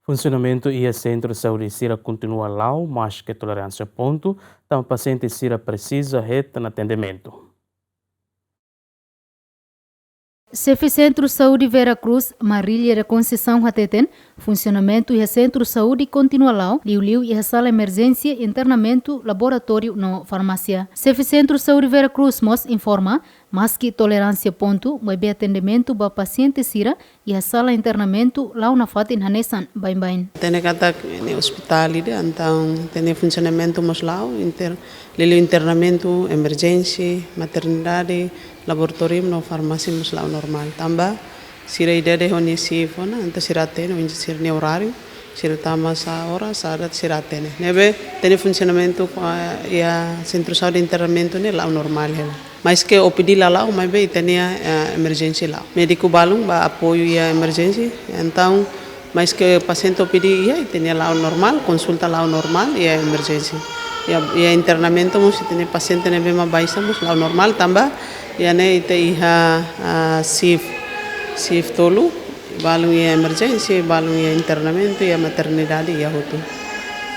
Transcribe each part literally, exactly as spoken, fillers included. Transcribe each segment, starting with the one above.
Funsionamentu iha sentru saúde sira kontinua la'o, maske toleránsia pontu, tanba pasiente sira presiza hetan atendimentu. Xefe Sentru Saúde Vera Cruz, Marília da Conceição hateten, funsionamentu iha sentru saúde kontinua la'o, liuliu iha sala emerjénsia, internamentu, laboratóriu no farmásia. Xefe Sentru Saúde Vera Cruz mós informa, maske toleránsia pontu, maibé atendimentu ba pasiente sira iha sala internamentu la'o nafatin hanesan baibain. Hatene katak ne'e ospitál ida, entaun hatene funsionamentu mós la'o, inter-, liuliu internamentu, emerjénsia, maternidade, laboratóriu no farmásia mós la'o normál. Tanba sira ida-idak ho nia shift ona, entaun sira hatene, oinsá sira-nia oráriu, sira tama sá oras, sá data sira hatene. Ne'ebé, hatene funsionamentu, ah, iha sentru saúde internamentu ne'e la'o normál hela. Maske O P D la la'o, maibé ita-nia, eh, emerjénsia la'o. Médiku balun ba apoiu iha emerjénsia. Entaun, maske pasiente O P D iha, ita-nia la'o normál, konsulta la'o normál iha emerjénsia. Iha, iha internamentu mós ita-nia pasiente ne'ebé mak baixa mós la'o normál tanba iha ne'e ita iha, ah, shift, shift tolu, balun iha emerjénsia, balun iha internamentu, iha maternidade, iha hotu.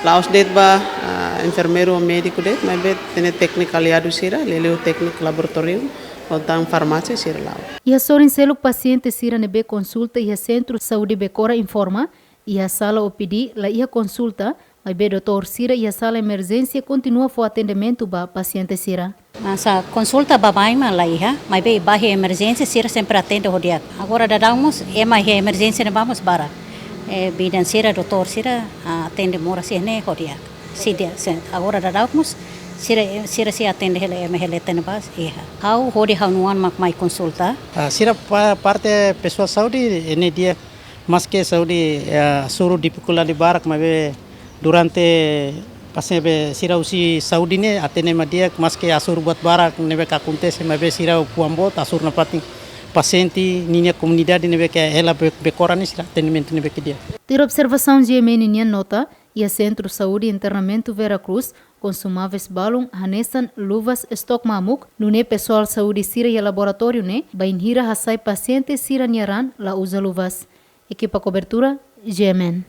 La'ós de'it ba, ah, enfermeiru ou médiku de'it, maibé hatene tékniku aliadu sira, liuliu tékniku laboratóriu, ho tan farmásia sira la'o. Iha sorin seluk pasiente sira ne'ebé konsulta iha sentru saúde Becora informa, iha sala O P D la iha konsulta, maibé doutór sira iha sala emerjénsia kontinua fó atendimentu ba pasiente sira. Hanesan konsulta baibain mak la iha, maibé ba iha emerjénsia sira sempre atende ho di'ak. Agora daudaun mós, ema iha emerjénsia ne'ebá mós barak. Eh, bidan sira, doutór sira, ah, atende moras iha ne'e ho di'ak. Sira, se, agora daudaun mós, sira, sira sei atende hela, ema hela iha ne'ebá iha. Ha'u hodi ha'u-nia oan mak mai konsulta. Ah, sira pa-, parte pesoál saúde, ne'e di'ak, maske saúde, eh, hasoru difikuldade barak, maibé durante pasiente sira husi saúde ne'e, hatene mak di'ak, maske hasoru buat barak ne'ebé ke akontese, maibé sira fuan boot, hasoru nafatin pasiente, ninia komunidade ne'ebé ke hela Be-, Becora ne'e sira atendimentu ne'ebé ke di'ak. Tuir observasaun G M N nian nota, iha sentru saúde internamentu Vera Cruz, konsumáveis balun hanesan luvas estok mamuk, nune'e pesoál saúde sira iha laboratóriu ne'e, bainhira hasai pasiente sira-nia raan la uza luvas. Ekipa kobertura, G M N.